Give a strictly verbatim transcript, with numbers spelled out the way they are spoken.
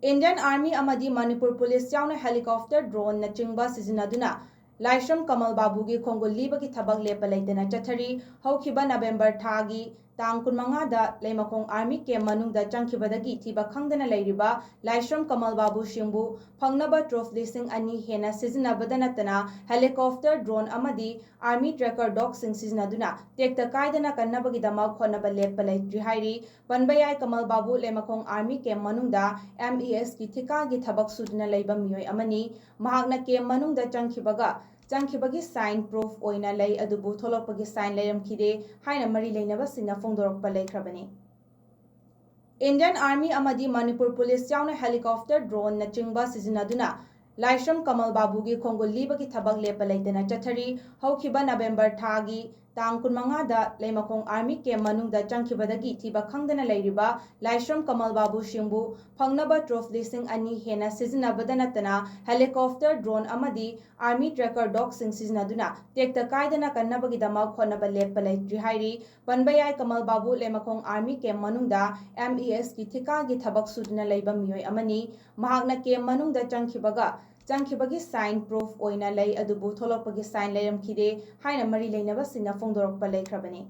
Indian Army ꯑꯃꯗꯤ Manipur police ꯌꯥꯎꯅ helicopter, drone ꯅꯆꯤꯡꯕ ꯁꯤꯖꯤꯟꯅꯗꯨꯅ ꯂꯥꯏꯁ꯭ꯔꯝ ꯀꯃꯜ ꯕꯥꯕꯨꯒꯤ ꯈꯣꯡꯒꯨꯜ ꯂꯤꯕꯒꯤ ꯊꯕꯛ ꯂꯦꯞꯄ ꯂꯩꯇꯅ ꯆꯠꯊꯔꯤ꯫ ꯍꯧꯈꯤꯕ ꯅꯕꯦꯝꯕꯔ ꯊꯥꯒꯤ ꯇꯥꯡ ꯀꯨꯟꯃꯉꯥꯗ ꯂꯩꯃꯈꯣꯡ army camp ꯃꯅꯨꯡꯗ ꯆꯪꯈꯤꯕꯗꯒꯤ ꯊꯤꯕ ꯈꯪꯗꯅ ꯂꯩꯔꯤꯕ ꯂꯥꯏꯁ꯭ꯔꯝ ꯀꯃꯜ ꯕꯥꯕꯨ ꯁꯤꯡꯕꯨ ꯐꯪꯅꯕ ꯇ꯭ꯔꯣꯐ ꯂꯤꯁꯤꯡ ꯑꯅꯤ ꯍꯦꯟꯅ ꯁꯤꯖꯤꯟꯅꯕꯗ ꯅꯠꯇꯅ helicopter, drone ꯑꯃꯗꯤ army tracker dog ꯁꯤꯡ ꯁꯤꯖꯤꯟꯅꯗꯨꯅ ꯇꯦꯛꯇ ꯀꯥꯏꯗꯅ ꯀꯟꯅꯕꯒꯤꯗꯃꯛ ꯍꯣꯠꯅꯕ ꯂꯦꯞꯄ ꯂꯩꯇ꯭ꯔꯤ ꯍꯥꯏꯔꯤ꯫ ꯄꯟꯕ ꯌꯥꯏ, ꯀꯃꯜ ꯕꯥꯕꯨ ꯂꯩꯃꯈꯣꯡ army camp ꯃꯅꯨꯡꯗ M E S ꯀꯤ ꯊꯤꯀꯥꯒꯤ ꯊꯕꯛ ꯁꯨꯗꯨꯅ ꯂꯩꯕ ꯃꯤꯑꯣꯏ ꯑꯃꯅꯤ꯫ ꯃꯍꯥꯛꯅ camp ꯃꯅꯨꯡꯗ ꯆꯪꯈꯤꯕꯒ ꯆꯪꯈꯤꯕꯒꯤ sign proof ꯑꯣꯏꯅ ꯂꯩ, ꯑꯗꯨꯕꯨ ꯊꯣꯛꯂꯛꯄꯒꯤ sign ꯂꯩꯔꯝꯈꯤꯗꯦ ꯍꯥꯏꯅ ꯃꯔꯤ ꯂꯩꯅꯕꯁꯤꯡꯅ ꯐꯣꯡꯗꯣꯔꯛꯄ ꯂꯩꯈ꯭ꯔꯕꯅꯤ꯫ Indian Army ꯑꯃꯗꯤ ꯃꯅꯤꯄꯨꯔ ꯄꯨꯂꯤꯁ ꯌꯥꯎꯅ helicopter, drone ꯅꯆꯤꯡꯕ ꯁꯤꯖꯤꯟꯅꯗꯨꯅ ꯂꯥꯏꯁ꯭ꯔꯝ ꯀꯃꯜ ꯕꯥꯕꯨꯒꯤ ꯈꯣꯡꯒꯨꯜ ꯂꯤꯕꯒꯤ ꯊꯕꯛ ꯂꯦꯞꯄ ꯂꯩꯇꯅ ꯆꯠꯊꯔꯤ꯫ ꯍꯧꯈꯤꯕ ꯅꯕꯦꯝꯕꯔ ꯊꯥꯒꯤ ꯇꯥꯡ ꯀꯨꯟꯃꯉꯥꯗ ꯂꯩꯃꯈꯣꯡ army camp ꯃꯅꯨꯡꯗ ꯆꯪꯈꯤꯕꯗꯒꯤ ꯊꯤꯕ ꯈꯪꯗꯅ ꯂꯩꯔꯤꯕ ꯂꯥꯏꯁ꯭ꯔꯝ ꯀꯃꯜ ꯕꯥꯕꯨ ꯁꯤꯡꯕꯨ ꯐꯪꯅꯕ ꯇ꯭ꯔꯣꯐ ꯂꯤꯁꯤꯡ ꯑꯅꯤ ꯍꯦꯟꯅ ꯁꯤꯖꯤꯟꯅꯕꯗ ꯅꯠꯇꯅ helicopter, drone ꯑꯃꯗꯤ army tracker dog ꯁꯤꯡ ꯁꯤꯖꯤꯟꯅꯗꯨꯅ ꯇꯦꯛꯇ ꯀꯥꯏꯗꯅ ꯀꯟꯅꯕꯒꯤꯗꯃꯛ ꯍꯣꯠꯅꯕ ꯂꯦꯞꯄ ꯂꯩꯇ꯭ꯔꯤ ꯍꯥꯏꯔꯤ꯫ ꯄꯟꯕ ꯌꯥꯏ, ꯀꯃꯜ ꯕꯥꯕꯨ ꯂꯩꯃꯈꯣꯡ army camp ꯃꯅꯨꯡꯗ M E S ꯀꯤ ꯊꯤꯀꯥꯒꯤ ꯊꯕꯛ ꯁꯨꯗꯨꯅ ꯂꯩꯕ ꯃꯤꯑꯣꯏ ꯑꯃꯅꯤ꯫ ꯃꯍꯥꯛꯅ camp ꯃꯅꯨꯡꯗ ꯆꯪꯈꯤꯕꯒ ꯆꯪꯈꯤꯕꯒꯤ sign proof ꯑꯣꯏꯅ ꯂꯩ, ꯑꯗꯨꯕꯨ ꯊꯣꯛꯂꯛꯄꯒꯤ sign ꯂꯩꯔꯝꯈꯤꯗꯦ ꯍꯥꯏꯅ ꯃꯔꯤ ꯂꯩꯅꯕꯁꯤꯡꯅ ꯐꯣꯡꯗꯣꯔꯛꯄ ꯂꯩꯈ꯭ꯔꯕꯅꯤ꯫